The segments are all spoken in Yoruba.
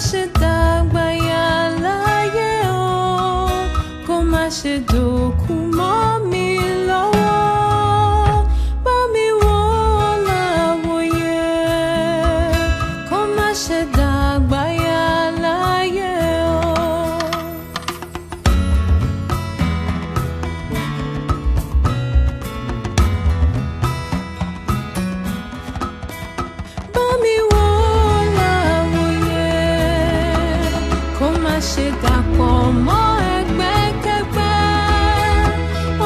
Ṣe dàgbà yà láyé o, kó má ṣe dòkú mọ́ mi lọ́wọ́. Bá mi wò ó láwòye, kó má ṣe dàgbà yà láyé o. Bá mi wò ó láwòye, kó má ṣe dàpọ̀ mọ́ ẹgbẹ́kẹ́gbẹ́.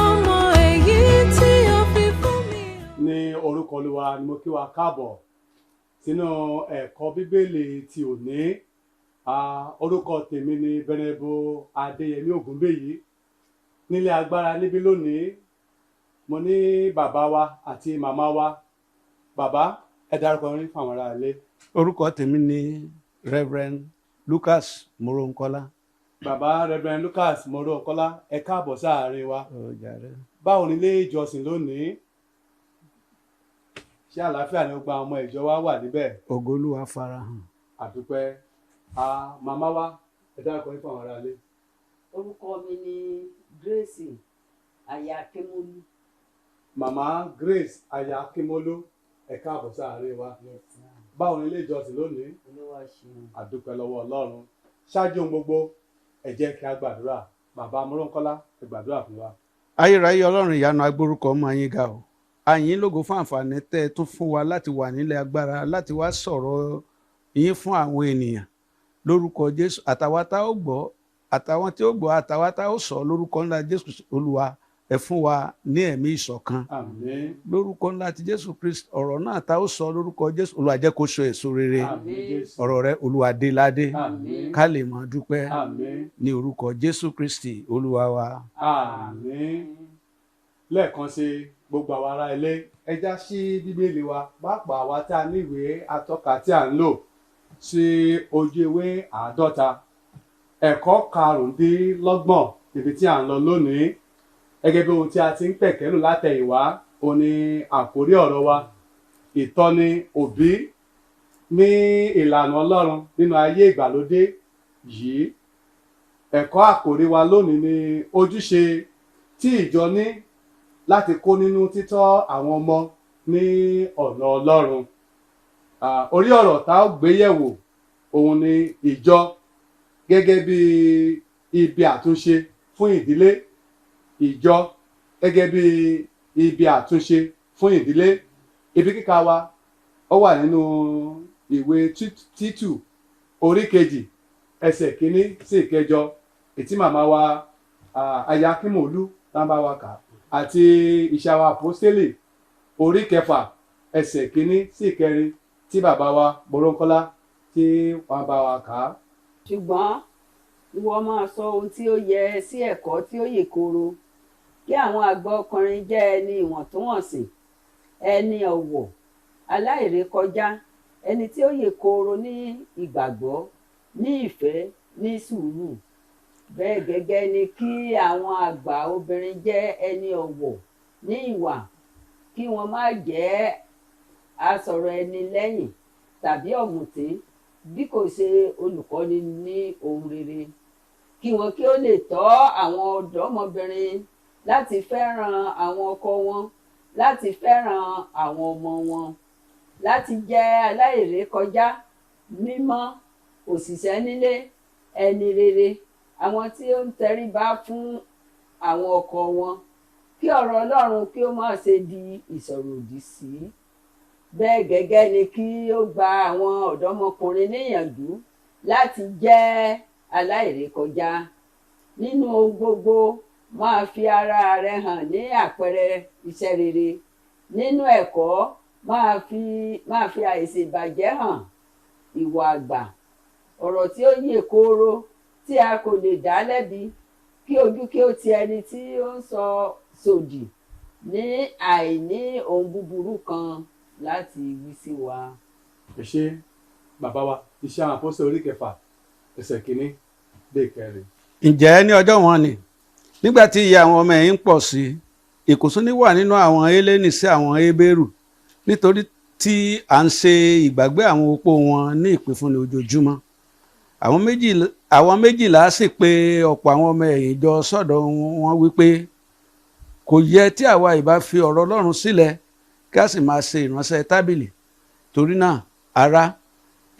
Ọmọ èyí tí ó fi fún mi. Ní orúkọ Olúwa ni mo kí wa káàbọ̀ sínú ẹ̀kọ́ Bíbélì ti òní. Orúkọ tèmi ni Venerable Adéyẹmí Ògúnbèyí. Nílé agbára níbí lónìí, mo ní bàbá wa àti màmá wa. Bàbá, ẹ dárúkọ yín fún àwọn ará ilé. Orúkọ tèmi ni Reverend Lucas Moronkola. Bàbá Reverend Lucas Morokola, ẹ káàbọ̀ sáàárín wa. Ó jàre. Báwo ni ilé ìjọsìn lónìí? Ṣé àlàáfíà ni gbogbo àwọn ọmọ ìjọ wa wà níbẹ̀? Ògo Olúwa farahàn. Àdúpẹ́. Màmá wa, ẹ dárúkọ yín fún àwọn ará ilé. Orúkọ mi ni Grace Aya Akínmólú. Màmá Grace Aya Akínmólú, ẹ káàbọ̀ sáàárín wa. Yes, ma'am. Báwo ni ilé ìjọsìn lónìí? Olúwa ṣeun. Àdúpẹ́ lọ́wọ́ Ọlọ́run. Ṣáájú ohun gbogbo, ẹ jẹ́ kí a gbàdúrà. Bàbá Moronkola, ẹ gbàdúrà fún wa. Ayérayé Ọlọ́run ìyanu, agbórúkọ ọmọ yín ga o. Àyín lógo fún àǹfààní tẹ́ ẹ tún fún wa láti wà nílẹ̀ agbára láti wá sọ̀rọ̀ yín fún àwọn ènìyàn lórúkọ Jésù. Àtàwa tá ó gbọ́, àtàwọn tí ó gbọ́, àtàwa tá ó sọ, lórúkọ ńlá Jésù Olúwa, ẹ fún wa ní ẹ̀mí ìṣọ̀kan. Àmín. Lórúkọ ńlá ti Jésù Kristi, ọ̀rọ̀ náà tá ó sọ lórúkọ Jésù Olúwa, jẹ́ kó so èso rere. Àmín Jésù. Ọ̀rọ̀ rẹ, Olúwa, dé ládé. Àmín. Ká lè máa dúpẹ́. Àmín. Ní orúkọ Jésù Kristi Olúwa wa. Àmín. Lẹ́ẹ̀kan sí, gbogbo àwa ará ilé, ẹ já sí Bíbélì wa, pàápàá àwa tá a ní ìwé atọ́ka tí à ń lò, sí ojú ewé 50, ẹ̀kọ́ 25, ibi tí à ń lọ lónìí. Gẹ́gẹ́ bí ohun tí a ti ń pẹ̀kẹ́lù látẹ̀yìnwá, òun ni àkórí ọ̀rọ̀ wa: ìtọ́ni òbí ní ìlànà Ọlọ́run nínú ayé ìgbàlódé yìí. Ẹ̀kọ́ àkórí wa lónìí ni ojúṣe tí ìjọ ní láti kó nínú títọ́ àwọn ọmọ ní ọ̀nà Ọlọ́run. Orí ọ̀rọ̀ tá ó gbé yẹ̀wò òun ni ìjọ gẹ́gẹ́ bí ibi àtúnṣe fún ìdílé. Ìjọ gẹ́gẹ́ bí ibi àtúnṣe fún ìdílé. Ibi kíkà wa, ó wà nínú ìwé Títù orí 2, ẹsẹ̀ 1 sí 8, ètí màmá wa Aya Akínmọ̀lú tá ń bá wa kà, àti Iṣẹ́ Àwọn Àpọ́stélì orí 6, ẹsẹ̀ 1 sí 4, tí bàbá wa Moronkola tí wọ́n bá wa kà á. Ṣùgbọ́n ìwọ máa sọ ohun tí ó yẹ sí ẹ̀kọ́ tí ó yè kooro. Kí àwọn àgbà ọkùnrin jẹ́ ẹni ìwọ̀ntúnwọ̀nsì, ẹni ọ̀wọ̀, aláìrékọjá, ẹni tí ó yè kooro ní ìgbàgbọ́, ní ìfẹ́, ní sùúrù. Bẹ́ẹ̀ gẹ́gẹ́ ni kí àwọn àgbà obìnrin jẹ́ ẹni ọ̀wọ̀ ní ìwà, kí wọ́n má jẹ́ asọ̀rọ̀ ẹni lẹ́yìn tàbí ọ̀mùtí, bí kò ṣe olùkọ́ni ní ohun rere, kí wọn kí ó lè tọ́ àwọn ọ̀dọ́mọbìnrin láti fẹ́ràn àwọn ọkọ wọn, láti fẹ́ràn àwọn ọmọ wọn, láti jẹ́ aláìrékọjá, mímọ́, òṣìṣẹ́ nílé, ẹni rere, àwọn tí ó ń tẹríba fún àwọn ọkọ wọn, kí ọ̀rọ̀ Ọlọ́run kí ó má ṣe di ìsọ̀ròdì sí. Bẹ́ẹ̀ gẹ́gẹ́ ni kí ó gba àwọn ọ̀dọ́mọkùnrin níyànjú láti jẹ́ aláìrékọjá. Nínú ohun gbogbo, máa fi ara rẹ hàn ní àpẹẹrẹ iṣẹ́ rere. Nínú ẹ̀kọ́, máa fi àìṣèbàjẹ́ hàn, ìwà àgbà, ọ̀rọ̀ tí ó yè kooro tí a kò lè dá lẹ́bi, kí ojú kí ó ti ẹni tí ó ń sọ sòdì ní àìní ohun búburú kan láti wí sí wa. Ẹ ṣé, bàbá wa. Iṣẹ́ Àwọn Àpọ́sítélì orí 6, ẹsẹ̀ 1 dé 4. Ǹjẹ́ ní ọjọ́ wọn ni, nígbà tí iye àwọn ọmọ ẹ̀yìn ń pọ̀ sí i, ìkùnsínú wà nínú àwọn Hélénì sí àwọn Hébérù, nítorí tí à ń ṣe ìgbàgbé àwọn opó wọn ní ìpínfúnni ojoojúmọ́. Àwọn 12 sì pé ọ̀pọ̀ àwọn ọmọ ẹ̀yìn jọ sọ́dọ̀ wọn wípé kò yẹ tí àwa ìbá fi ọ̀rọ̀ Ọlọ́run sílẹ̀ kí a sì máa ṣe ìránṣẹ́ tábìlì. Torí náà, ará,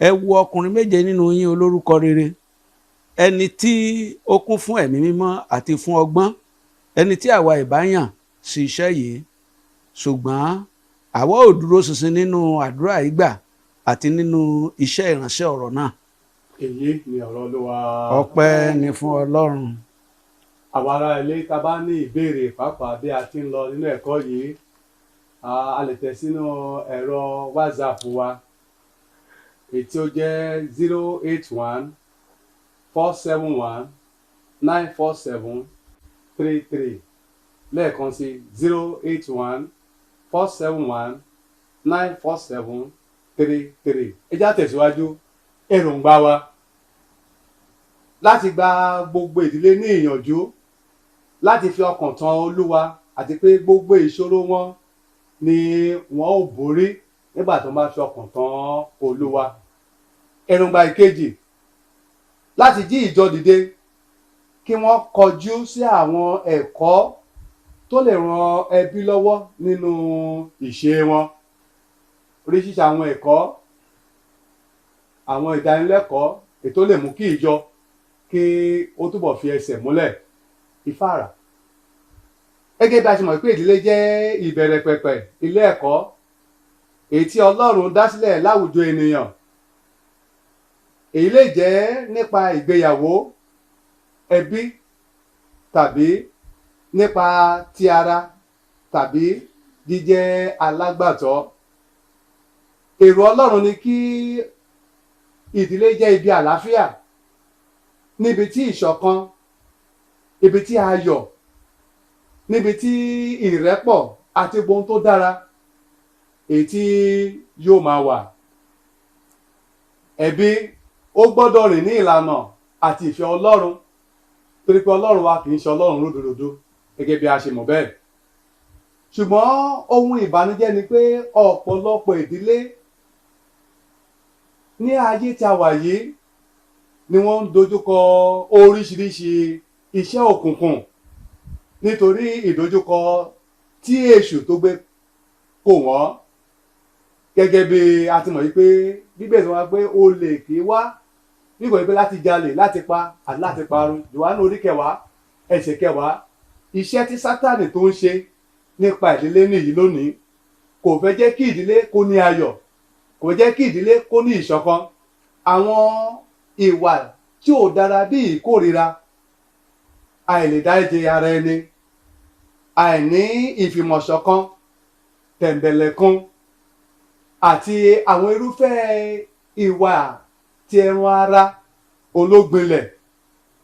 ẹ wo ọkùnrin 7 nínú yín olórúkọ rere, ẹni tí ó kún fún ẹ̀mí mímọ́ àti fún ọgbọ́n, ẹni tí àwa ìbá yàn sí iṣẹ́ yìí. Ṣùgbọ́n àwa ò dúró ṣinṣin nínú àdúrà ìgbà àti nínú iṣẹ́ ìránṣẹ́ ọ̀rọ̀ náà. Èyí ni ọ̀rọ̀ Olúwa. Ọpẹ́ ni fún Ọlọ́run. Àwa ará ilé, tá a bá ní ìbéèrè, pàápàá bí a ti ń lọ nínú ẹ̀kọ́ yìí, a lè tẹ̀ sínú ẹ̀rọ WhatsApp wa, èyí tí ó jẹ́ 08147194733. Lẹ́ẹ̀kan sí, 08147194733. Ẹ já tẹ̀síwájú. Èròǹgbà wa láti gba gbogbo ìdílé ní ìyànjú láti fi ọkàn tán Olúwa, àti pé gbogbo ìṣòro wọn ni wọn ó borí nígbà tó bá fi ọkàn tán Olúwa. Èròǹgbà ìkejì, láti jí ìjọ dìde kí wọ́n kọjú sí àwọn ẹ̀kọ́ tó lè ran ẹbí lọ́wọ́ nínú ìṣe wọn. Oríṣiríṣi àwọn ẹ̀kọ́, àwọn ìdánilẹ́kọ̀ọ́ ètò lè mú kí ìjọ kí ó túbọ̀ fi ẹsẹ̀ múlẹ̀. Ìfáàrà, gẹ́gẹ́ bí a ṣe mọ̀ pé ìdílé jẹ́ ìbẹ̀rẹ̀ pẹ̀pẹ̀ ilé ẹ̀kọ́ èyí tí Ọlọ́run dá sílẹ̀ láwùjọ ènìyàn. Èyí lè jẹ́ nípa ìgbéyàwó, ẹbí, tàbí nípa ti ara, tàbí jíjẹ́ alágbàtọ́. Èrò Ọlọ́run ni kí ìdílé jẹ́ ibi àlàáfíà, níbi tí ìṣọ̀kan, ibi tí ayọ̀, níbi tí ìrẹ́pọ̀ àti ohun tó dára èyí tí yóò máa wà. Ẹbí ó gbọ́dọ̀ rìn ní ìlànà àti ìfẹ́ Ọlọ́run, torí pé Ọlọ́run wa kì í ṣe Ọlọ́run rúdurùdu, gẹ́gẹ́ bí a ṣe mọ̀ bẹ́ẹ̀. Ṣùgbọ́n ohun ìbànújẹ́ ni pé ọ̀pọ̀lọpọ̀ ìdílé ní ayé tí a wà yìí ni wọ́n ń dojúkọ oríṣiríṣi iṣẹ́ òkùnkùn, nítorí ìdojúkọ tí èṣù tó gbé kò wọ́n. Gẹ́gẹ́ bí a ti mọ̀ yìí pé Bíbélì sọ wá pé olè kì í wá bí kò ní pé láti jalè, láti pa àti láti parun. Jòhánù orí 10 ẹsẹ̀ 10. Iṣẹ́ tí Sátánì tó ń ṣe nípa ìdílé nìyí lónìí. Kò fẹ́ jẹ́ kí ìdílé kó ní ayọ̀, kò jẹ́ kí ìdílé kó ní ìṣọ̀kan. Àwọn ìwà tí ò dára bí ìkórira, àìlèdáríjì ara ẹni, àìní ìfìmọ̀ṣọ̀kan, tẹ̀m̀bẹ̀lẹ̀kun àti àwọn irúfẹ́ ìwà tí ẹran ara ológbinlẹ̀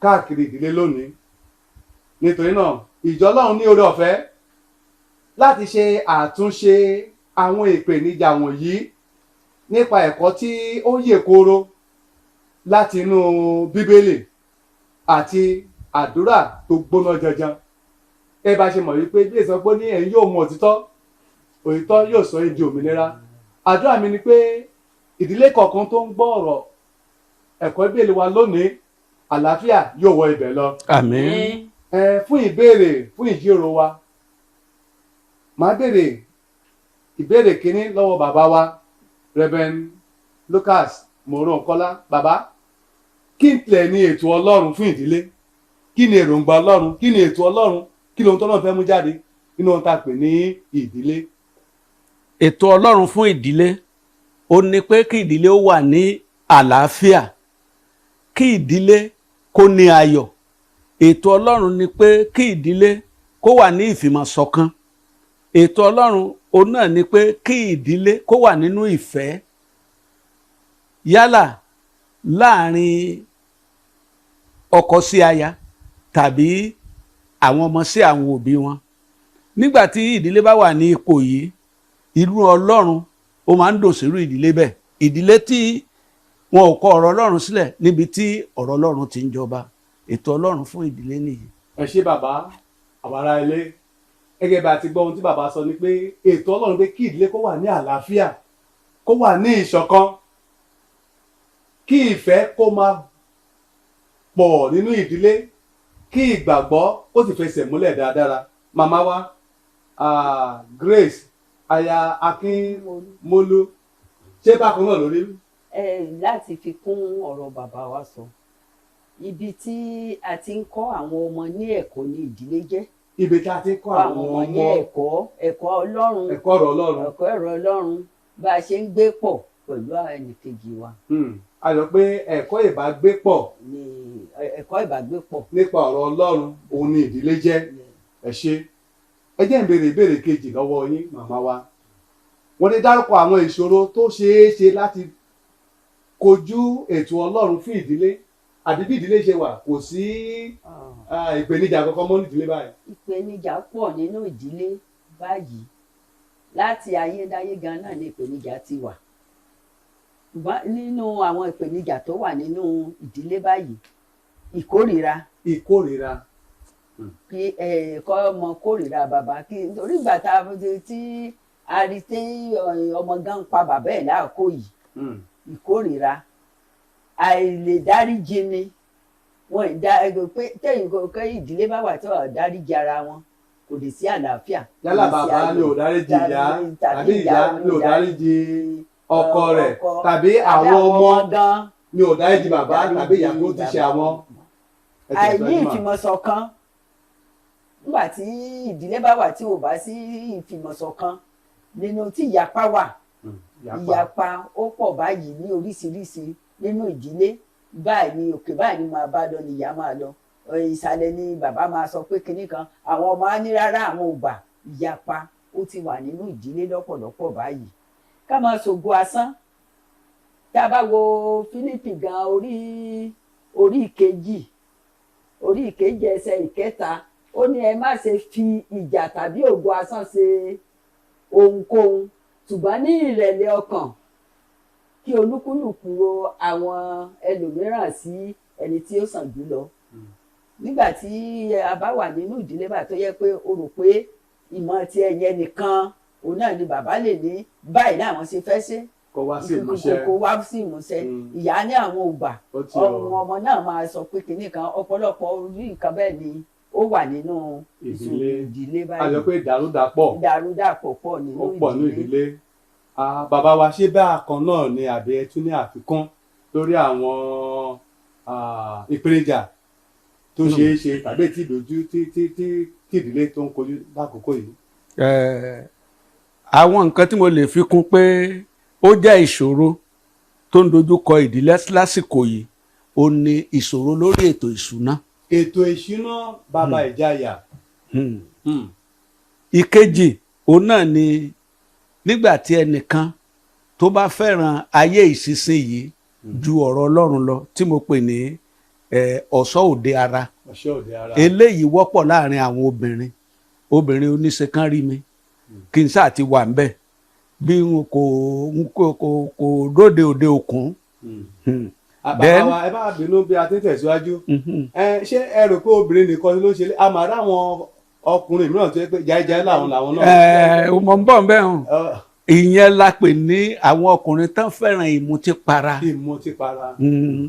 káàkiri ìdílé lónìí. Nítorí náà, ìjọ Ọlọ́run ní oore ọ̀fẹ́ láti ṣe àtúnṣe àwọn ìpèníjà wọ̀nyí nípa ẹ̀kọ́ tí ó yè kooro láti inú Bíbélì àti àdúrà tó gbóná janjan. Ẹ bá ṣe mọ̀ wípé bí èso pé ní ẹ̀yin yóò mọ òtítọ́, òtítọ́ yóò sọ yín di òmìnira. Àdúrà mi ni pé ìdílé kọ̀ọ̀kan tó ń gbọ́ ọ̀rọ̀ ẹ̀kọ́ Bíbélì wa lónìí, àlàáfíà yóò wọ ibẹ̀ lọ. Àmín. Ẹ fún ìbéèrè fún ìjíròrò wa, màá béèrè ìbéèrè kínní lọ́wọ́ bàbá wa, Reverend Lucas Moronkola. Bàbá, kí n tilẹ̀ ní ètò Ọlọ́run fún ìdílé? Kí ni èròǹgbà Ọlọ́run? Kí ni ètò Ọlọ́run? Kí ni ohun tó náà fẹ́ mú jáde nínú ohun tá a pè ní ìdílé? Ètò Ọlọ́run fún ìdílé ó ní pé kí ìdílé ó wà ní àlàáfíà, kí ìdílé kó ní ayọ̀. Ètò Ọlọ́run ni pé kí ìdílé kó wà ní ìfìmọ̀ṣọ̀kan. Ètò Ọlọ́run òun náà ni pé kí ìdílé kó wà nínú ìfẹ́, yálà láàrin ọkọ sí aya tàbí àwọn ọmọ sí àwọn òbí wọn. Nígbà tí ìdílé bá wà ní ipò yìí, inú Ọlọ́run ó máa ń dùn sírú ìdílé bẹ́ẹ̀, ìdílé tí wọn ò kọ ọ̀rọ̀ Ọlọ́run sílẹ̀, níbi tí ọ̀rọ̀ Ọlọ́run ti ń jọba. Ètò Ọlọ́run fún ìdílé nìyí. Ẹ ṣé, bàbá. Àwọn ará ilé, gẹ́gẹ́ bí a ti gbọ́, ohun tí bàbá sọ ni pé ètò Ọlọ́run pé kí ìdílé kó wà ní àlàáfíà, kó wà ní ìṣọ̀kan, kí ìfẹ́ kó máa pọ̀ nínú ìdílé, kí ìgbàgbọ́ ó sì fẹsẹ̀ múlẹ̀ dáadáa. Màmá wa Grace aya Akínmólú, ṣé bákan náà lórí? Ẹ láti fi kún ọ̀rọ̀ bàbá wa sọ, ibi tí a ti ń kọ́ àwọn ọmọ ní ẹ̀kọ́ ní ìdílé jẹ́. Ibi tí a ti ń kọ́ kọ́ àwọn àwọn ọmọ ní ọmọ ẹ̀kọ́, ẹ̀kọ́ Ọlọ́run, ẹ̀kọ́ ọ̀rọ̀ Ọlọ́run. Ẹ̀kọ́ ọ̀rọ̀ Ọlọ́run, bá a ṣe ń gbé pọ̀ pẹ̀lú ẹnìkejì wa. A sọ pé ẹ̀kọ́ ìbágbépọ̀ ní ẹ̀kọ́ ìbágbépọ̀ nípa ọ̀rọ̀ Ọlọ́run òun ni ìdílé jẹ́. Ẹ ṣé. Ẹ jẹ́ n béèrè ìbéèrè kejì lọ́wọ́ yín, màmá wa. Wọ́n lè dárúkọ àwọn ìṣòro tó ṣeé ṣe láti kojú ètò Ọlọ́run fún ìdílé, àbí bí ìdílé ṣe wà, kò sí ìpèníjà kankan mọ́ ní ìdílé báyìí? Ìpèníjà pọ̀ nínú ìdílé báyìí. Láti ayédáyé gan náà ni ìpèníjà ti wà. Ṣùgbọ́n nínú àwọn ìpèníjà tó wà nínú ìdílé báyìí, ìkórìíra. Ìkórìíra. Kí ẹ kọ́ ọmọ kórìíra bàbá, kí nítorí ìgbà tá a tí a rí tí ọmọ gan ń pa bàbá ẹ̀ láàkó yìí. Ìkórìíra, àìlèdáríjì ni wọn ìdá pé tẹ̀yìn kò ìdílé bá wà tí wọn ò dáríjì ara wọn, kò lè sí àlàáfíà, kò Yálà lè sí bàbá ayọ̀. ni ò dáríjì ìyá, tàbí ìyá ni ò dáríjì ọkọ rẹ̀, ọkọ, tàbí àwọn ọmọ gan ni ò dáríjì bàbá tàbí ìyá tó ti ṣe àwọn. Ẹ àìní tẹ̀síwájú mà. Ìfìmọ̀ṣọ̀kan. Nígbà tí ìdílé bá wà tí ò bá sí ìfìmọ̀ṣọ̀kan nínú tí ìyapa wà, Ìyapa. Ìyapa ó pọ̀ báyìí ní oríṣiríṣi nínú ìdílé báyìí. Ní òkè báyìí ni máa bá lọ, ni ìyá máa lọ, ìsàlẹ̀ ni bàbá máa sọ pé kinní kan, àwọn ọmọ á ní rárá, àwọn ò gbà. Ìyapa ó ti wà nínú ìdílé lọ́pọ̀lọpọ̀ báyìí. Ká máa ṣògo asán. Tá a bá wo Fílípì gan, orí ìkejì, ẹsẹ̀ ìkẹta, ó ní ẹ má ṣe fi ìjà tàbí ògo asán ṣe ohunkóhun, ṣùgbọ́n ní ìrẹ̀lẹ̀ ọkàn kí olúkúlùkù ro àwọn ẹlòmíràn sí ẹni tí ó sàn jù lọ. Nígbà tí a bá wà nínú ìdílé bá tó yẹ pé o rò pé ìmọ̀ ti ẹ̀yẹ nìkan òun náà ni bàbá lè ní báyìí láwọn ṣe fẹ́ ṣe, Kó wá sí ìmúṣẹ. kó wá sí ìmúṣẹ, ìyá ní àwọn ò gbà, Ó ti ọmọ ọ ọmọ náà máa sọ pé kinní kan. Ọ̀pọ̀lọpọ̀ orí nǹkan bẹ́ẹ̀ ni ó wà nínú ìdílé. Ìdílé A báyìí. sọ pé ìdàrúdàpọ̀ Ìdàrúdàpọ̀ pọ̀ nínú ó pọ̀ nínú ìdílé. ìdílé. Bàbá wa, ṣé bá a kan náà ni, àbí ẹ tún ní àfikún lórí àwọn ìpèníjà tó ṣeé ṣe tàbí tí ìdójú tí tí tí tí ìdílé tó ń kojú lákòókò yìí? Àwọn nǹkan tí mo lè fi kún pé ó jẹ́ ìṣòro tó ń dojú kọ ìdílé lásìkò yìí, ó ní ìṣòro lórí ètò ìṣúná. Ètò ìṣúná, bàbá ìjayà. Ìkejì òun náà ni nígbà tí ẹnìkan tó bá fẹ́ràn ayé ìsinsìnyí ju ọ̀rọ̀ Ọlọ́run lọ, tí mo pè ní ọ̀ṣọ́ òde ara. Ọ̀ṣọ́ òde ara. Eléyìí wọ́pọ̀ láàrin àwọn obìnrin. Obìnrin oníṣe kan rí mi kí n sáà ti wà ńbẹ̀ bí n kò dóde òde òkun. Bàbá wa, ẹ bá bínú bí a ti ń tẹ̀síwájú. Ẹ ṣé ẹ rò pé obìnrin nìkan ló ń ṣe? A máa ráwọn ọkùnrin mìíràn tó yẹ pé jáíjáí làwọn náà. Ẹ mọ̀ ń bọ̀ ń bẹ̀ hàn. Ìyẹn la pè ní àwọn ọkùnrin tán fẹ́ràn ìmutípara. Ìmutípara.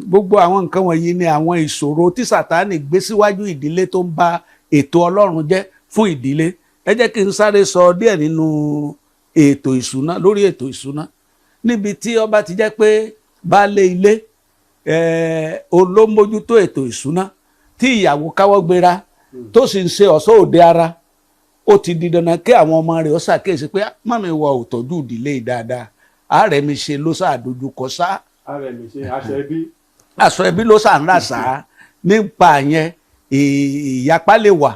Gbogbo àwọn nǹkan wọ̀nyí ni àwọn ìṣòro tí Sàtánì gbé síwájú ìdílé tó ń ba ètò Ọlọ́run jẹ́ fún ìdílé. Ẹ jẹ́ kí n sáré sọ díẹ̀ nínú ètò ìṣúná, lórí ètò ìṣúná, níbi tí ó bá ti jẹ́ pé baálé ilé olómójútó ètò ìṣúná, tí ìyàwó káwọ́ gbéra tó sì ń ṣe ọ̀ṣọ́ òde ara, ó ti di dandan kí àwọn ọmọ rẹ̀ ó ṣàkíyèsí pé mummy wa ò tọ́jú ìdílé yìí dáadáa, ààrẹ mi ṣe ló ṣàdójúkọ sá. Ara ẹ̀mí ṣe aṣọ ẹbí. Aṣọ ẹbí ló sà ń rà sá. Nípa yẹn, ìyapa lè wà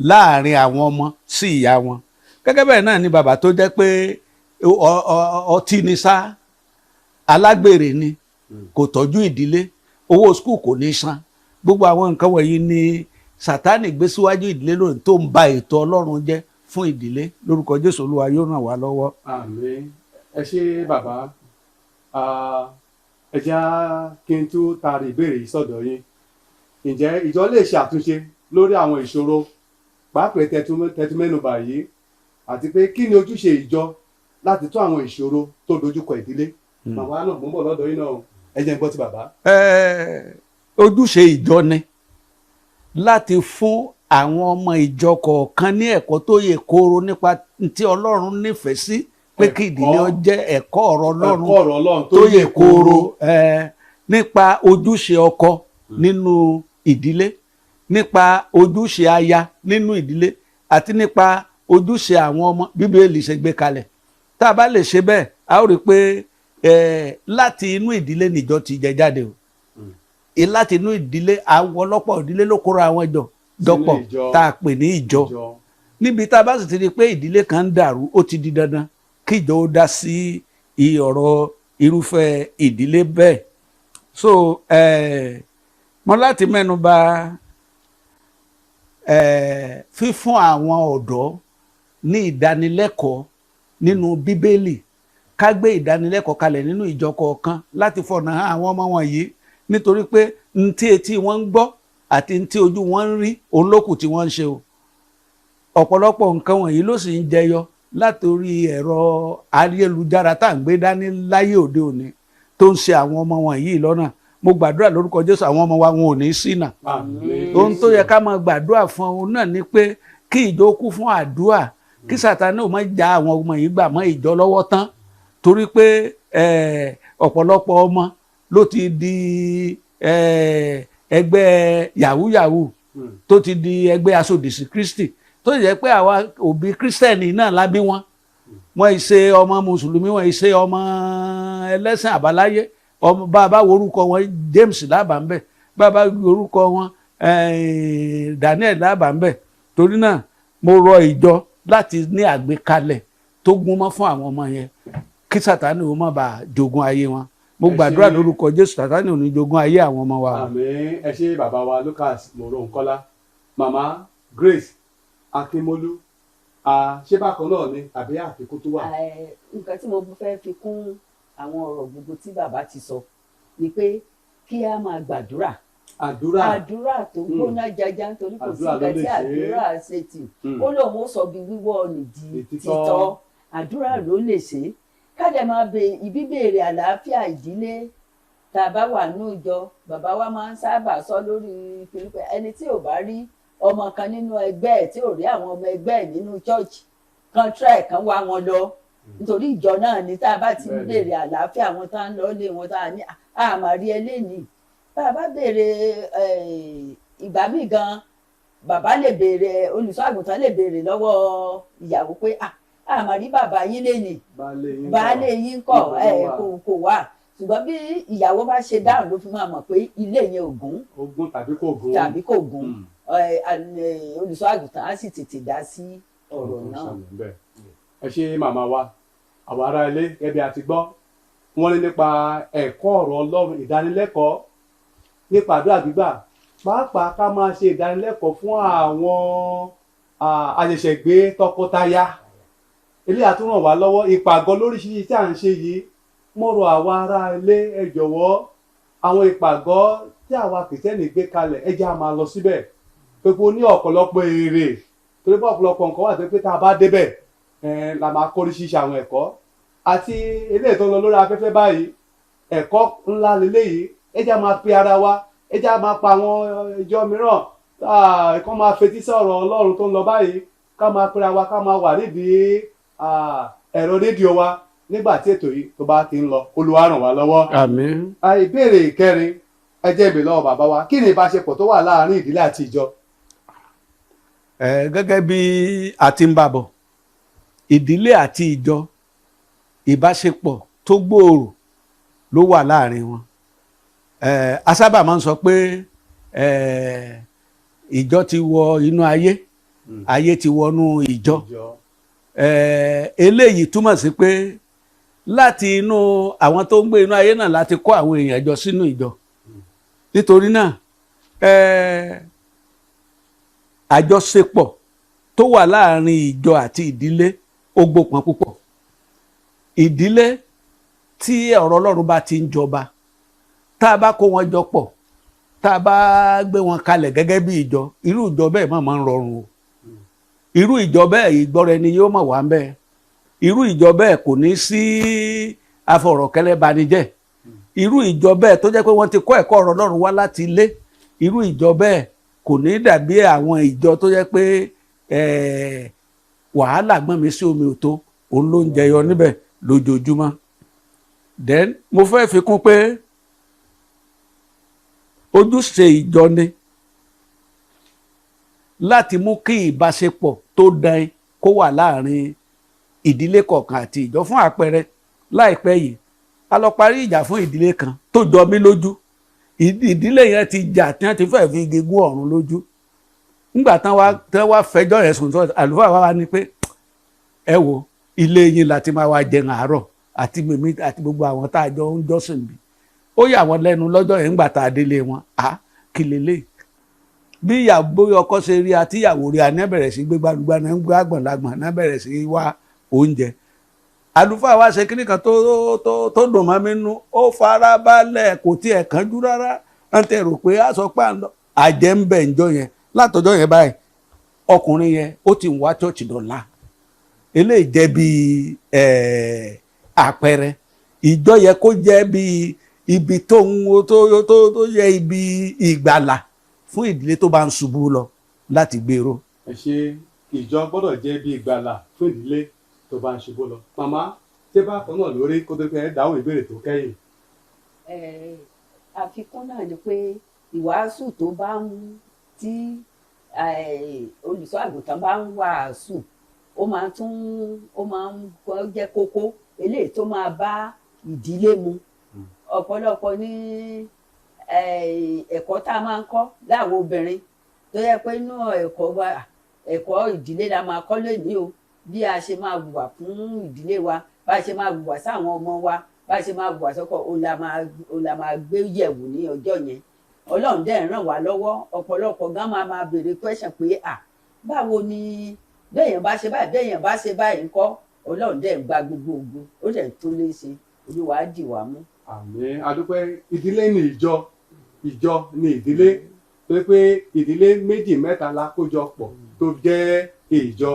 láàrin àwọn ọmọ sí ìyá wọn. Gẹ́gẹ́ bẹ́ẹ̀ náà ni bàbá tó jẹ́ pé ọtí ni sá, alágbèrè ni, kò tọ́jú ìdílé, owó school kò ní san. Gbogbo àwọn nǹkan wọ̀nyí ni Sátánì gbé síwájú ìdílé lónìí tó ń ba ètò Ọlọ́run jẹ́ fún ìdílé. Lórúkọ Jésù, Olúwa yóò ràn wá lọ́wọ́. Àmín. Ẹ ṣé, bàbá. Ẹ já kí n tún taari ìbéèrè yìí sọ́dọ̀ yín. Ǹjẹ́ ìjọ lè ṣe àtúnṣe lórí àwọn ìṣòro pàápàá tẹtú mẹ́nubà yìí, àti pé kí ni ojúṣe ìjọ láti tún àwọn ìṣòro tó dojúkọ ìdílé? Màmá náà, mò ń bọ̀ lọ́dọ̀ yín náà o. Ẹ jẹ́ n gbọ́ ti bàbá. Ojúṣe ìjọ ni láti fún àwọn ọmọ ìjọ kọ̀ọ̀kan ní ẹ̀kọ́ tó yè kooro nípa tí Ọlọ́run nífẹ̀ẹ́ sí pé kí ìdílé ó jẹ́, ẹ̀kọ́ ọ̀rọ̀ Ọlọ́run ẹ̀kọ́ ọ̀rọ̀ Ọlọ́run tó yè kooro, nípa ojúṣe ọkọ nínú ìdílé, nípa ojúṣe aya nínú ìdílé, àti nípa ojúṣe àwọn ọmọ, Bíbélì ṣe gbé kalẹ̀. Tá a bá lè ṣe bẹ́ẹ̀, a ó rí i pé láti inú ìdílé nìjọ ti jẹ jáde o. Láti inú ìdílé, àwọn ọlọ́pọ̀ ìdílé ló kóra àwọn jọ dọ́pọ̀ ìjọ. tá a pè ní ìjọ. Níbi tá a bá sì ti rí i pé ìdílé kan ń dàrú, ó ti di dandan kí ìjọ ó dá sí ọ̀rọ̀ irúfẹ́ ìdílé bẹ́ẹ̀. So mo láti mẹ́nu bà fífún àwọn ọ̀dọ́ ní ìdánilẹ́kọ̀ọ́ nínú Bíbélì, ká gbé ìdánilẹ́kọ̀ọ́ kalẹ̀ nínú ìjọ kọ̀ọ̀kan láti fọ̀nà hàn àwọn ọmọ wọ̀nyí, nítorí pé ntí etí wọn ń gbọ́ àti ntí ojú wọn ń rí, òun ló kù tí wọ́n ń ṣe o. Ọ̀pọ̀lọpọ̀ nǹkan wọ̀nyí ló sì ń jẹyọ látòrí ẹ̀rọ ayélujára tá à ń gbé dání láyé òde òní, tó ń ṣe àwọn ọmọ wọ̀nyí lọ́nà. Mo gbàdúrà lórúkọ Jésù, àwọn ọmọ wa, wọn ò ní ṣìnà. Àmín. Ohun tó yẹ ká máa gbàdúrà fún òun náà ni pé kí ìjọ kú fún àdúrà, kí Sátánì ò má já àwọn ọmọ yìí gbà mọ́ ìjọ lọ́wọ́ tán, torí pé ọ̀pọ̀lọpọ̀ ọmọ ló ti di ẹgbẹ́ yahoo yahoo, tó ti di ẹgbẹ́ asòdìsí Kristi, tó yẹ pé àwa òbí Kristẹni náà la bí wọn. Wọn ì ṣe ọmọ mùsùlùmí, wọn ì ṣe ọmọ ẹlẹ́sìn àbáláyé. Ọmọ bàbá worúkọ wọn, James lábàá ń bẹ, bàbá worúkọ wọn, Daniel lábàá ń bẹ. Torí náà, mo rọ ìjọ láti ní àgbékalẹ̀ tó gúnmọ́ fún àwọn ọmọ yẹn, kí Sátánì ó má bàa jogún ayé wọn. Mo Ẹ gbàdúrà ṣé. lórúkọ Jésù, Sátánì ò ní jogún ayé àwọn ọmọ wa. Àmín. Ẹ ṣé, bàbá wa Lucas Mòrónkọ́lá. Màmá Grace Akínmólú, ṣé bákan náà ni àbí àfikún tó wà? Nǹkan tí mo fẹ́ fi kún àwọn ọ̀rọ̀ gbogbo tí bàbá ti sọ ni pé kí a máa gbàdúrà. Àdúrà. Àdúrà tó gbóná jaja, nítorí kò sí Àdúrà ló nǹkan lè tí ṣe é. àdúrà ṣe tì. Ó lóun ó sọ bí wíwọ́ nìdí Di títọ́. títọ́. Àdúrà ló lè ṣe é. Ká dẹ̀ máa bè ìbíbèrè àlàáfíà ìdílé tá a bá wà ní ìjọ. Bàbá wa máa ń sábà sọ lórí pípẹ, ẹni tí ò bá rí ọmọ kan nínú ẹgbẹ́ ẹ̀, tí ò rí àwọn ọmọ ẹgbẹ́ ẹ̀ nínú church kan, try kan wá wọn lọ, nítorí ìjọ náà ni. Tá a bá ti ń béèrè àlàáfíà wọn, tá a ń lọ lé wọn, tá a ní a máa rí eléyìí, bá a bá béèrè ìgbà míì gan, bàbá lè béèrè, olùṣọ́ àgùntàn lè béèrè lọ́wọ́ ìyàwó pé a máa rí bàbá yín lénìí, Baálé yín kọ́? Baálé yín kọ́? Níbo ló ẹ wà? Kò wá. Ṣùgbọ́n bí ìyàwó bá ṣe dáhùn ló fi máa mọ̀ pé ilé yẹn ò gún Ogún tàbí kò gún. tàbí kò gún. Olùṣọ́ àgùntàn á sì tètè dá sí ọ̀rọ̀ Ohun tó ń náà. ṣẹlẹ̀ ńbẹ̀. Ẹ ṣé, màmá wa. Àwọn ará ilé, gẹ́gẹ́ bí a ti gbọ́, wọ́n ní nípa ẹ̀kọ́ ọ̀rọ̀ Ọlọ́run, ìdánilẹ́kọ̀ọ́ nípa àdúrà gbígbà, pàápàá ká máa ṣe ìdánilẹ́kọ̀ọ́ fún àwọn àṣẹ̀ṣẹ̀gbé tọkọtaya. Eléyà tún ràn wá lọ́wọ́. Ìpàgọ́ lóríṣiríṣi tí à ń ṣe yìí, mo rọ̀ àwa ará ilé, ẹ jọ̀wọ́, àwọn ìpàgọ́ tí àwa Kìrìsìtẹ́nì gbé kalẹ̀, ẹ jẹ́ á máa lọ síbẹ̀, pé kó ní ọ̀pọ̀lọpọ̀ èrè, torí pé ọ̀pọ̀lọpọ̀ nǹkan wà tó pé tá a bá débẹ̀ la máa kó oríṣiríṣi àwọn ẹ̀kọ́, àti eléyìí tó ń lọ lórí afẹ́fẹ́ báyìí, ẹ̀kọ́ ńlá leléyìí. Ẹ jẹ́ á máa pe ara wa, ẹ jẹ́ á máa pa àwọn ìjọ mìíràn kán máa fetí sọ̀rọ̀ Ọlọ́run tó ń lọ báyìí, ká máa pera wa, ká máa wà nídìí ẹ̀rọ rédíò wa nígbà tí ètò yìí tó bá ti ń lọ. Olúwa ràn wá lọ́wọ́. Àmín. Ìbéèrè ìkẹrin, ẹ jẹ́ ìbéèrè lọ́wọ́ bàbá wa: kí ni ìbáṣepọ̀ tó wà láàárín ìdílé àti ìjọ? Gẹ́gẹ́ bí a ti ń bá bọ̀, ìdílé àti ìjọ, ìbáṣepọ̀ tó gbòòrò ló wà láàrin wọn. A sábà máa ń sọ pé ìjọ ti wọ inú ayé, ayé ti wọnú ìjọ. Ìjọ. Eléyìí túmọ̀ sí pé láti inú àwọn tó ń gbé inú ayé náà láti kó àwọn èèyàn jọ sínú ìjọ. Nítorí náà, àjọṣepọ̀ tó wà láàrin ìjọ àti ìdílé, ó gbópọn púpọ̀. Ìdílé tí ọ̀rọ̀ Ọlọ́run bá ti ń jọba, tá a bá kó wọn jọ pọ̀, tá a bá gbé wọn kalẹ̀ gẹ́gẹ́ bí ìjọ, irú ìjọ bẹ́ẹ̀ má máa ń rọrùn o. Irú ìjọ bẹ́ẹ̀, ìgbọ́ra ẹni yóò mọ̀ wá ń bẹ́ẹ̀. Irú ìjọ bẹ́ẹ̀, kò ní sí afọ̀rọ̀kẹ́lẹ́ banijẹ́. Irú ìjọ bẹ́ẹ̀ tó jẹ́ pé wọ́n ti kọ́ ẹ̀kọ́ ọ̀rọ̀ Ọlọ́run wá láti ilé, irú ìjọ bẹ́ẹ̀ kò ní dàbí àwọn ìjọ tó jẹ́ pé wàhálà gbọ́n mi sí omi ò tó òun ló ń jẹyọ níbẹ̀ lójoojúmọ́. Then mo fẹ́ fi kún pé ojúṣe ìjọ ni láti mú kí ìbáṣepọ̀ tó dán kó wà láàrin ìdílé kọ̀ọ̀kan àti ìjọ. Fún àpẹẹrẹ, láìpẹ́ yìí a lọ parí ìjà fún ìdílé kan tó jọ mí lójú. Ìdílé yẹn ti jà tí wọ́n ti fẹ́ fi igi gún ọ̀run lójú. Nígbà tán wá fẹjọ́ yẹn sùn tó àlùfáà wa ní pé ẹ wo ilé yín láti máa wá jẹun àárọ̀ àti mímí àti gbogbo àwọn tá a jọ ń jọ́sìn bí. Ó yà wọ́n lẹ́nu lọ́jọ́ yẹn ńgbà tá a délé wọn, à kí lélẹ̀ bí ìyàwó ọkọ ṣe rí àti ìyàwó rí àná bẹ̀rẹ̀ sí gbé gbàdúgbà náà ń gbé àgbọ̀nlágbọ̀n náà bẹ̀rẹ̀ sí wá oúnjẹ. Àlùfáà wa ṣe kíní kan tó dùn mọ́ mi nú. Ó farabalẹ̀, kò tiẹ̀ kánjú rárá. Wọ́n ti rò pé a sọ pé à ń lọ àjẹ́ ń bẹ̀ ńjọ́ yẹn. Látọjọ́ yẹn báyìí, ọkùnrin yẹn ó ti ń wá church dọ̀la. Eléyìí jẹ́ bí àpẹẹrẹ ìjọ yẹ kó jẹ́ bí ibi tó ń tó tó tó yẹ, ibi ìgbàlà fún ìdílé tó bá ń ṣubú lọ láti gbèrò. Ẹ ṣe. Ìjọ gbọ́dọ̀ jẹ́ bí ìgbàlà fún ìdílé tó bá ń ṣubú lọ. Màmá, ṣé bákan náà lórí kó tó fẹ́ dáhùn ìbéèrè tó kẹ́yìn? Àfikún náà ni pé ìwàásù tó bá ń tí olùṣọ́ àgùntàn bá ń wàásù, ó máa tún ó máa ń jẹ́ kókó eléyìí tó máa bá ìdílé mu. Ọ̀pọ̀lọpọ̀ ní ẹ̀kọ́ tá a máa ń kọ́ láwọn obìnrin tó yẹ pé inú ẹ̀kọ́ wa, ẹ̀kọ́ ìdílé la máa kọ́ lónìí o, bí a ṣe máa hùwà fún ìdílé wa, bá a ṣe máa hùwà sáwọn ọmọ wa, bá a ṣe máa hùwà sọ́kọ, òun la máa gbé yẹ̀wò ní ọjọ́ yẹn. Ọlọ́run dẹ̀ ń ràn wá lọ́wọ́. Ọ̀pọ̀lọpọ̀ gan máa máa béèrè question pé à báwo ni béèyàn bá ṣe báyìí, béèyàn bá ṣe báyìí ńkọ́? Ọlọ́run dẹ̀ ń gba gbogbo ògo, ó dẹ̀ ń tó lé ṣe. Olúwa á dì wá mú. Àmín, adúpẹ́. Ìdílé ní ìjọ, ìjọ ní ìdílé, tó pé ìdílé méjì mẹ́ta la kójọ pọ̀ tó jẹ́ ìjọ.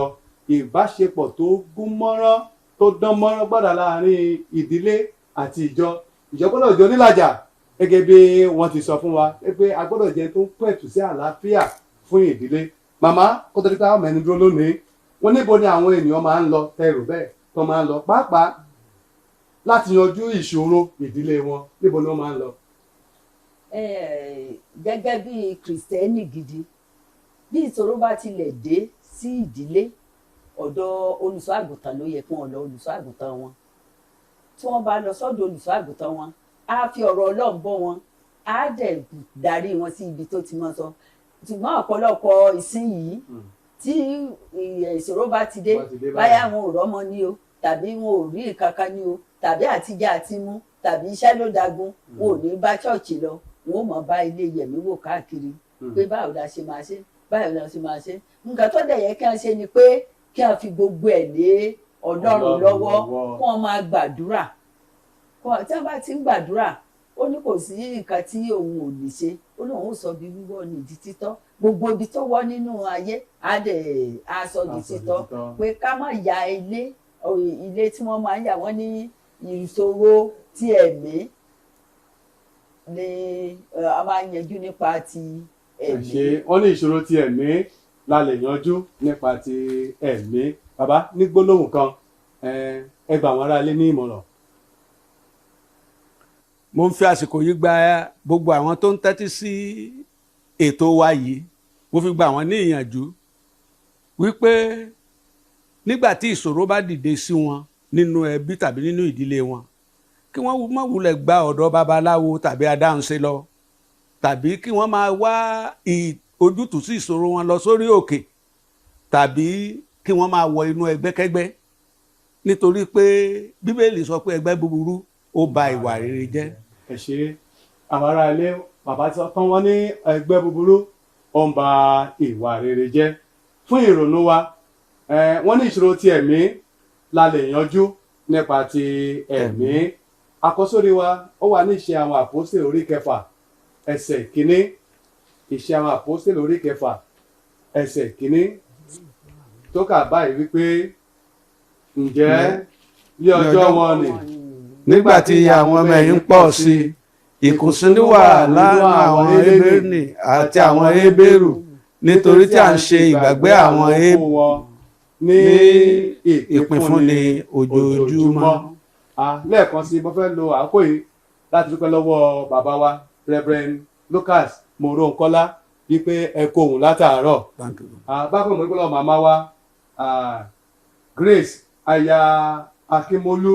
Ìbáṣepọ̀ tó gún mọ́rán, tó dán mọ́rán gbọ́dọ̀ láàrin ìdílé àti ìjọ. Ìjọ gbọ́dọ̀ jọ nílàjà gẹ́gẹ́ bí wọ́n ti sọ fún wa pé a gbọ́dọ̀ jẹ́ tó ń pẹ̀tù sí àlàáfíà fún ìdílé. Màmá, kó tó di pé àwọn mẹ́nu dúró lónìí, wọ́n níbo ni àwọn ènìyàn máa ń lọ tẹrù bẹ́ẹ̀ tó máa ń lọ pàápàá láti yanjú ìṣòro ìdílé wọn? Níbo ni wọ́n máa ń lọ? Gẹ́gẹ́ bí kìrìsìtẹ́nì gidi, bí ìṣòro bá tilẹ̀ dé sí ìdílé, ọ̀dọ̀ olùṣọ́ àgùntàn ló yẹ kí wọ́n lọ. Olùṣọ́ àgùntàn wọn, tí wọ́n bá lọ sọ́dọ̀ olùṣọ́ àgùntàn wọn, á fi ọ̀rọ̀ Ọlọ́run bọ́ wọn, á dẹ̀ darí wọn sí ibi tó ti mọ́ sọ. Ṣùgbọ́n ọ̀pọ̀lọpọ̀ ìsinyìí, tí ìṣòro bá ti dé, Bá ti dé báyìí. báyà wọn ò rọ́mọ ní o, tàbí wọn ò rí nǹkan ní o, tàbí àtijẹ àti mú, tàbí iṣẹ́ ló dagun, wọn ò ní bá ṣọ́ọ̀ṣì lọ, wọn ò mọ̀ bá ilé yẹ̀mí wò káàkiri pé báwo la ṣe máa ṣe, báwo la ṣe máa ṣe. Nǹkan tó dẹ̀ yẹ kí wọ́n ṣe ni pé kí wọ́n fi gbogbo ẹ̀ lé Ọlọ́run Ọlọ́run lọ́wọ́, lọ́wọ́. kí wọ́n máa gbàdúrà. Tí wọ́n bá ti ń gbàdúrà, ó ní kò sí nǹkan tí òun ò lè ṣe. Ó lóun ó sọ bí wíwọ́ ní ìdí títọ́, gbogbo ibi tó wọ́ nínú ayé, á dẹ̀ á sọ di Á sọ di títọ́. títọ́. Pé ká má ya ilé ilé tí wọ́n máa ń yà wọ́n ní ìṣòro tí ẹ̀mí ni a máa ń yanjú nípa ti Ẹ ẹ̀mí. ṣe. Wọ́n ní ìṣòro ti ẹ̀mí la lè yanjú nípa ti ẹ̀mí. Bàbá, ní gbólóhùn kan, ẹ gbà wọ́n ará ilé ní ìmọ̀ràn. Mo ń fi àsìkò yìí gba gbogbo àwọn tó ń tẹ́tí sí ètò wa yìí, mo fi gba àwọn ní ìyànjú wípé nígbà tí ìṣòro bá dìde sí wọn nínú ẹbí tàbí nínú ìdílé wọn, kí wọ́n má wulẹ̀ gba ọ̀dọ̀ babaláwo tàbí adáhunṣe lọ, tàbí kí wọ́n máa wá ojútùú sí ìṣòro wọn lọ sórí òkè, tàbí kí wọ́n máa wọ inú ẹgbẹ́kẹ́gbẹ́, nítorí pé Bíbélì sọ pé ẹgbẹ́ búburú ó ba ìwà rere jẹ́. Ẹ ṣe, àwọn ará ilé. Bàbá tí tán wọ́n ní ẹgbẹ́ búburú ó ń ba ìwà rere jẹ́. Fún ìrònú wa, wọ́n ní ìṣòro ti ẹ̀mí la lè yanjú nípa ti ẹ̀mí. Àkọ́sórí wa ó wà ní Ìṣe Àwọn Àpọ́sítélì orí 6 ẹsẹ̀ 1. Ìṣe Àwọn Àpọ́sítélì orí 6 ẹsẹ̀ 1 tó kà báyìí wípé, ǹjẹ́ ní ọjọ́ wọn ni Nígbà tí iye àwọn ọmọ ẹ̀yìn pọ̀ sí i, ìkùnsínú wà láàrin àwọn Hébérù àti àwọn Hébérù, nítorí tí à ń ṣe ìgbàgbé àwọn òkú wọn ní ní ìpínfúnni ojoojúmọ́. Lẹ́ẹ̀kan sí, mo fẹ́ lo àkókò yìí láti dúpẹ́ lọ́wọ́ bàbá wa, Reverend Lucas Moronkola, wípé ẹ kó òun látàárọ̀. Thank you. Bákan mo dúpẹ́ lọ́wọ́ màmá wa, Grace aya Akínmólú,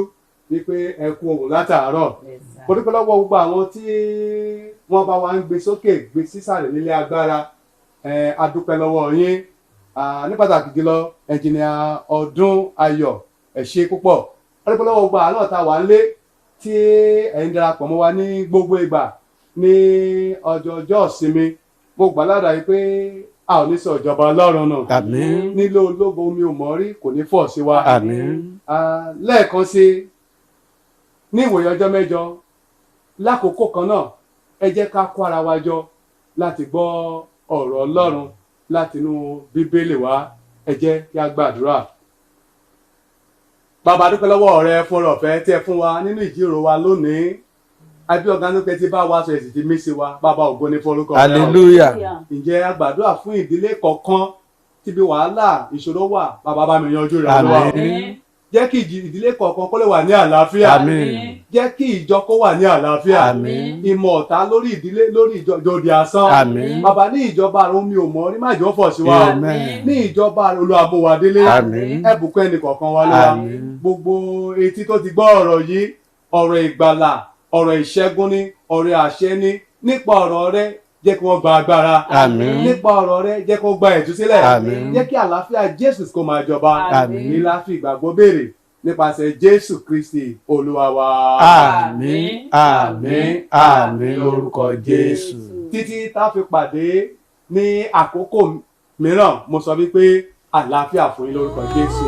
wípé ẹ kú òun látàárọ̀. Mo dúpẹ́ lọ́wọ́ gbogbo àwọn tí wọ́n bá wa ń gbé sókè, gbé sísàlẹ̀ nílé agbára. A dúpẹ́ lọ́wọ́ yín. Ní pàtàkì jùlọ, ẹnjìnìà Ọdún Ayọ̀, ẹ ṣé púpọ̀. A dúpẹ́ lọ́wọ́ gbogbo àwọn tá a wà nílé tí ẹ̀ ń darapọ̀ mọ́ wa ní gbogbo ìgbà ní ọjọ́ ọjọ́ ìsinmi. Mo gbà ládàá yìí pé a ò ní sọ ìjọba Ọlọ́run nù. Àmín. Nílé ológo, omi ò mọ̀ rí kò ní fọ̀ sí wa. Àmín. Lẹ́ẹ̀kan sí, ní ìwòye ọjọ́ 8 lákòókò kan náà, ẹ jẹ́ ká kó ara wa jọ láti gbọ́ ọ̀rọ̀ Ọlọ́run látinú Bíbélì wa. Ẹ jẹ́ kí a gbàdúrà. Bàbá, dúpẹ́ lọ́wọ́ rẹ fún ọ̀rọ̀ ọ̀fẹ́ tí ẹ fún wa nínú ìjíròrò wa lónìí. Àbí ọ̀gá ló pẹ́ tí bá wa sọ èsì tí mí sí wa. Bàbá, ògo ní forúkọ rẹ o. Hallelujah. Ǹjẹ́ a gbàdúrà fún ìdílé kọ̀ọ̀kan tíbi wàhálà, ìṣòro wà. Bàbá, bá mi yanjú rẹ̀, Olúwa o. Àmín. Jẹ́ kí ìdílé kọ̀ọ̀kan kó lè wà ní àlàáfíà. Àmín. Jẹ́ kí ìjọ kó wà ní àlàáfíà. Àmín. Ìmọ̀ ọ̀tá lórí ìdílé, lórí ìjọ, jòdì asán. Àmín. Bàbá, ní ìjọba àrùn mi ò mọ̀ rí, má jọ fọ̀ sí wa o. Amen. Ní ìjọba àrùn, Olúwa mú wa délé. Àmín. Ẹ bùkún ẹnì kọ̀ọ̀kan wa lọ́wọ́. Àmín. Gbogbo etí tó ti gbọ́ ọ̀rọ̀ yìí, ọ̀rọ̀ ìgbàlà, ọ̀rọ̀ ìṣẹ́gun ní, ọ̀rọ̀ àṣẹ ní, nípa ọ̀rọ̀ rẹ, jẹ́ kí wọ́n gba agbára. Àmín. Nípa ọ̀rọ̀ rẹ, jẹ́ kí wọ́n gba ìtúsílẹ̀. Àmín. Jẹ́ kí àlàáfíà Jésù kó máa jọba. Àmín. Ní láfi ìgbàgbọ́ béèrè nípasẹ̀ Jésù Kristi Olúwa wa. Àmín, àmín, àmín lórúkọ Jésù. Títí tá a fi pàdé ní àkókò mìíràn, mo sọ wípé àlàáfíà fún yín lórúkọ Jésù.